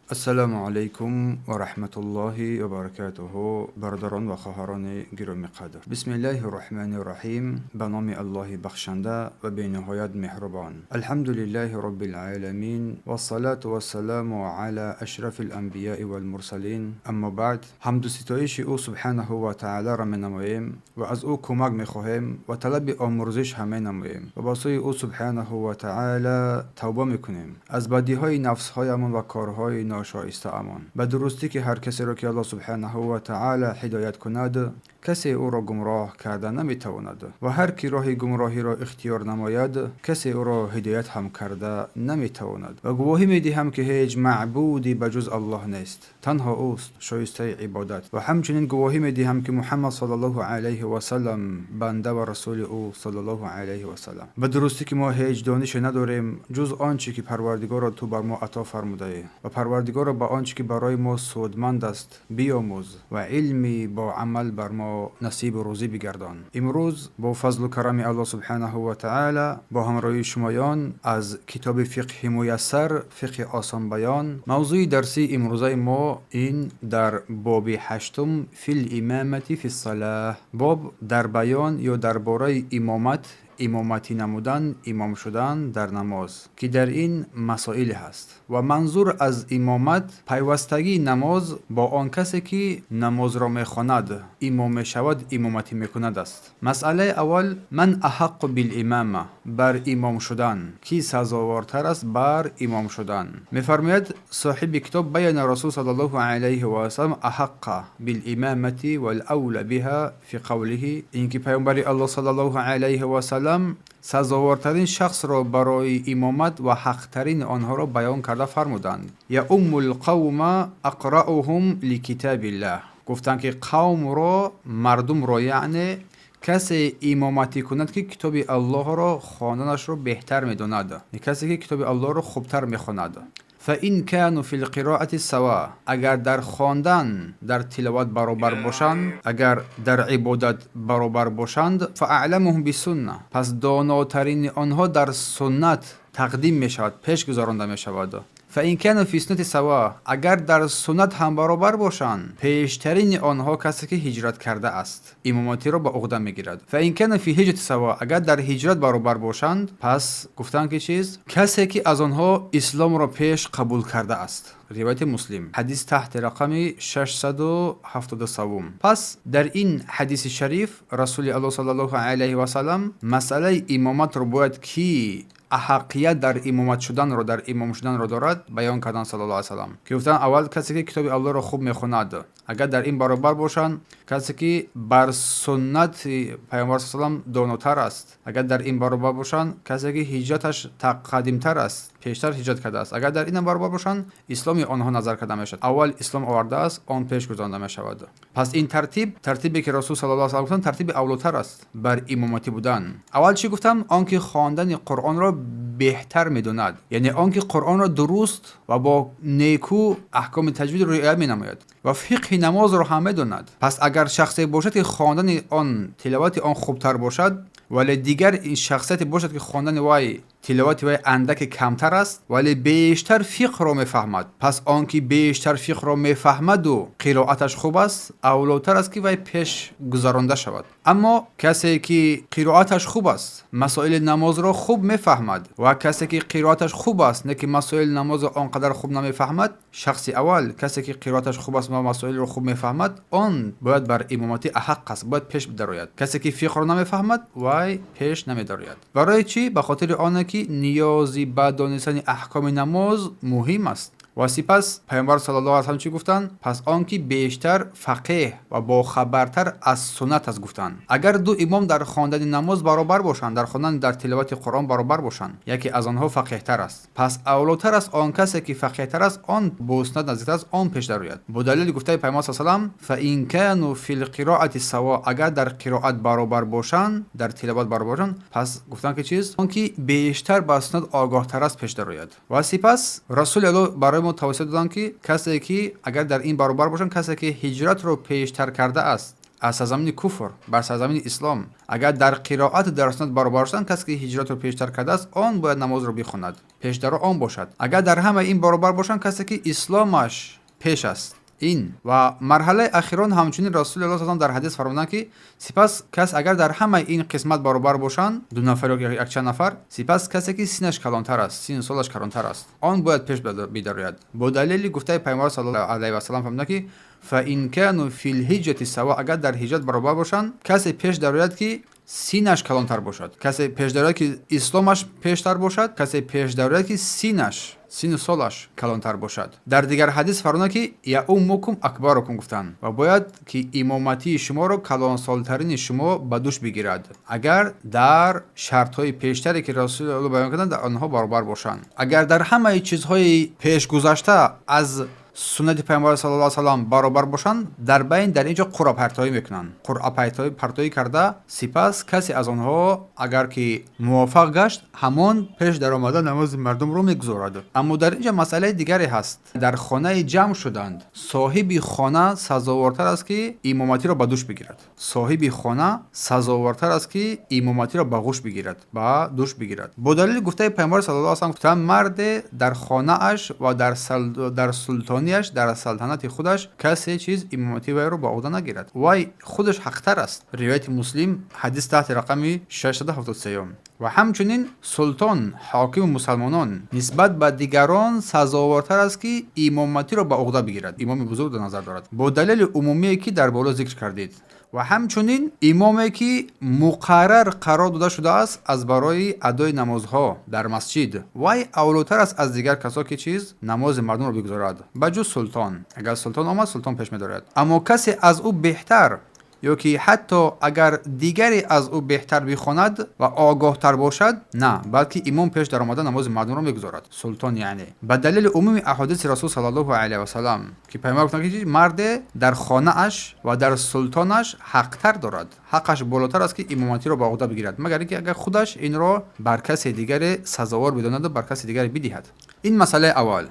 Ассалому алайкум ва раҳматуллоҳи ва баракатуҳу, бародарон ва хоҳарони гиромиқадр. Бисмиллаҳи роҳмани роҳим. Ба номи Аллоҳи бахшанда ва бениҳоят меҳрубон. Алҳамдулиллаҳи роббил оламин вассалату вассаламу ала ашрафил анбияи валмурсалин. Аммо баъд, ҳамду ситоиши ӯ субҳанаҳу ва таолоро менамоем ва аз ӯ кӯмак мехоҳем ва талаби омӯрзиш ҳам менамоем ва ба сӯи ӯ субҳанаҳу ва таоло тавба мекунем аз бадиҳои нафсҳоямон ва корҳои ношоистаамон. Ба дурустӣ ки ҳар касеро ки Аллоҳ субҳанаҳу ва таоло ҳидоят кунад, касе ӯро гумроҳ карда наметавонад ва ҳар ки роҳи гумроҳиро ихтиёр намояд, касе ӯро ҳидоят ҳам карда наметавонад. Ва гувоҳӣ медиҳам ки ҳеҷ маъбуде ба ҷуз Аллоҳ нест, танҳо ӯст шоистаи ибодат. Ва ҳамчунин гувоҳӣ медиҳам ки Муҳаммад саллаллоҳу алайҳи васалам банда ва расули ӯ саллаллоҳу алайҳи васалам. Ба дурустӣ ки мо ҳеҷ донише надорем ҷуз он чӣ ки Парвардигоро ту бар мо ато фармудаӣ ва Парвардигоро ба он чӣ ки барои мо судманд аст биёмӯз ва илми бо амал бар мо насибу рӯзӣ бигардон. Имрӯз бо фазлу карами Аллоҳ субҳанаҳу ва таъала бо ҳамроҳии шумоён аз китоби Фиқҳи муяссар, фиқҳи осонбаён, мавзӯи дарсии имрӯзаи мо ин дар боби ҳаштум, фил имамати фи ссалаҳ, боб дар баён ё дар бораи имомат, имоматӣ намудан, имом шудан дар намоз, ки дар ин масоиле ҳаст. Ва манзур аз имомат пайвастагии намоз бо он касе ки намозро мехонад, имом мешавад, имоматӣ мекунад аст. Масъалаи аввал: ман аҳаққу билимама, бар имом шудан кӣ сазовортар аст бар имом шудан? Мефармояд соҳиби китоб: баяна расул саллаллоҳу алайҳи васалам аҳаққа билимамати валавла биҳа фи қавлиҳи, ин ки паёмбари Аллоҳ саллаллоҳу алайҳи васалам сазовортарин шахсро барои имомат ва ҳақтарини онҳоро баён карда фармуданд: яумму лқавма ақраъуҳум ликитабиллаҳ. Гуфтанд ки қавмро, мардумро, яъне касе имоматӣ кунад ки китоби Аллоҳро хонданашро беҳтар медонад, касе ки китоби Аллоҳро хубтар мехонад. Фаин кану фи лқироати сава, агар дар хондан, дар тиловат баробар бошанд, агар дар ибодат баробар бошанд, фаъламуҳум бисунна, пас донотарини онҳо дар суннат тақдим мешавад, пеш гузаронда мешавад. Фаин кану фи суннати сава, агар дар суннат ҳам баробар бошанд, пештарини онҳо касе ки ҳиҷрат карда аст имоматиро ба уҳда мегирад. Фаин кану фи ҳиҷрати сава, агар дар ҳиҷрат баробар бошанд, пас гуфтанд ки чиз, касе ки аз онҳо исломро пеш қабул карда аст. Ривояти Муслим, ҳадис таҳти рақами 673. Пас дар ин ҳадиси шариф Расули Аллоҳ саллаллоҳу алайҳи васалам масъалаи имоматро бояд ки аҳаққият дар имомат шуданро, дар имом шуданро дорад, баён кардан саллаллоҳу алайҳи васалам, ки гуфтанд: аввал касе ки китоби Аллоҳро хуб мехонад, агар дар ин баробар бошанд, касе ки бар суннати паёмбар салам донотар аст, агар дар ин баробар бошанд, касе ки ҳиҷраташ қадимтар аст, пештар ҳиҷрат кардааст, агар дар инам баробар бошанд, исломи онҳо назар карда мешавад, аввал ислом овардааст, он пеш гузаронда мешавад. Пас ин тартиб, тартибе ки Расул саллаллоҳу алайҳи васаллам гуфтанд, тартиби авлотар аст бар имоматӣ будан. Аввал чӣ гуфтам? Он ки хондани Қуръонро беҳтар медонад, яъне он ки Қуръонро дуруст ва бо неку аҳкоми таҷвидро риоят менамояд ва фиқҳи намозро ҳам медонад. Пас агар шахсе бошад ки хондани он, тиловати он хубтар бошад, вале дигар ин шахсияте бошад ки хондани вай, тиловати вай андаке камтар аст, вале бештар фиқҳро мефаҳмад, пас он ки бештар фиқҳро мефаҳмаду қироаташ хуб аст, авлотар аст ки вай пеш гузаронда шавад. Аммо касе ки қироаташ хуб аст, масоили намозро хуб мефаҳмад, ва касе ки қироаташ хуб аст, не ки масоили намозро он қадар хуб намефаҳмад, шахси аввал, касе ки қироаташ хуб аст ва масоилро хуб мефаҳмад, он бояд бар имоматӣ аҳақ аст, бояд пеш бидарояд. Касе ки фиқҳро намефаҳмад, вай пеш намедарояд. Барои чӣ? Ба хотири оне ки ниёзи ба донистани аҳкоми намоз муҳим аст. Ва сипас паёмбар саллаллоҳу алайҳи васаллам чӣ гуфтанд? Пас он ки бештар фақеҳ ва бохабартар аз суннат аст. Гуфтанд, агар ду имом дар хондани намоз баробар бошанд, дар хондан, дар тиловати Қуръон баробар бошанд, яке аз онҳо фақеҳтар аст, пас авлотар аст он касе ки фақеҳтар аст, он бо суннат наздиктар аст, он пеш дарояд, бо далели гуфтаи паёмбар с салам: фаин кану фи лқироати саво, агар дар қироат баробар бошанд, дар тиловат баробар бошанд, пас гуфтанд ки чиз, он ки бештар ба суннат огоҳтар аст пеш дарояд. Ва сипас Расули Аллоҳ барои мо тавсия доданд, ки касе ки агар дар ин баробар бошанд, касе ки ҳиҷратро пештар кардааст. Аз сарзамини куфр бар сарзамини ислом, агар дар қироат, дар суннат баробар шуданд, касе ки ҳиҷратро пештар кардааст, он бояд намозро бихонад, пешдаро он бошад. Агар дар ҳамаи ин баробар бошанд, касе ки исломаш пеш аст. Ин ва марҳалаи ахирон. Ҳамчунин Расули Аллоҳ салам дар ҳадис фармуданд, ки сипас кас, агар дар ҳамаи ин қисмат баробар бошанд, ду нафар ё якчанд нафар, сипас касе ки синаш калонтар аст, сину солаш калонтар аст, он бояд пеш бидарояд. Бо далели гуфтаи Пайғамбар саллаллоҳу алайҳи васалам фармуданд, ки فإن كانوا في الهجرة سواء, агар дар ҳиҷрат баробар бошанд, касе пеш дарояд, ки синаш калонтар бошад, касе пеш дарояд, ки исломаш пештар бошад, касе пеш дарояд, ки синаш, сину солаш калонтар бошад. Дар дигар ҳадис фармуданд, ки يؤمكم أكبركم гуфтанд ва бояд ки имоматии шуморо калонсолтарини шумо ба дӯш бигирад, агар дар шартҳои пештаре, ки Расули Аллоҳ баён карданд, дар онҳо баробар бошанд. Агар дар ҳамаи чизҳои пешгузашта аз суннати Пайғамбар саллаллоҳу алайҳи васаллам баробар бошанд, дар байн дар ин ҷо қуръапартоӣ мекунанд. Қуръапартоӣ карда, сипас касе аз онҳо агар ки муваффақ гашт, ҳамон пеш даромада намози мардумро мегузорад. Аммо дар ин ҷо масъалаи дигаре ҳаст. Дар хонаи ҷамъ шуданд, соҳиби хона сазовортар аст, ки имоматиро ба дӯш бигирад. Соҳиби хона сазовортар аст, ки имоматиро ба ғӯш бигирад, ба дӯш бигирад, бо далели гуфтаи Пайғамбар саллаллоҳу алайҳи васаллам гуфтанд: марде дар хонааш ва дар султонияш, дар салтанати худаш касе чиз имомати вайро ба уҳда нагирад, вай худаш ҳақтар аст. Ривояти Муслим, ҳадис таҳти рақами 673. Ва ҳамчунин султон, ҳокими мусалмонон, нисбат ба дигарон сазовортар аст, ки имоматиро ба уҳда бигирад. Имоми бузург дар назар дорад, бо далели умумие, ки дар боло зикр кардед. Ва ҳамчунин имоме, ки муқаррар қарор дода шудааст аз барои адои намозҳо дар масҷид, вай авлотар аст аз дигар касо, ки чиз намози мардумро бигузорад, ба ҷуз султон. Агар султон омад, султон пеш медорад. Аммо касе аз ӯ беҳтар ё ки ҳатто агар дигаре аз ӯ беҳтар бихонад ва огоҳтар бошад, на, балки имом пеш даромада намози мардумро мегузорад, султон яъне, ба далели умуми аҳодиси Расул саллаллоҳу алайҳи васалам, ки Пайғамбар гуфтанд, ки марде дар хонааш ва дар султонаш ҳақтар дорад, ҳаққаш болотар аст, ки имоматиро ба уҳда бигирад, магар ин ки агар худаш инро бар касе дигаре сазовор бидонаду бар касе дигаре бидиҳад. Ин масъалаи аввал.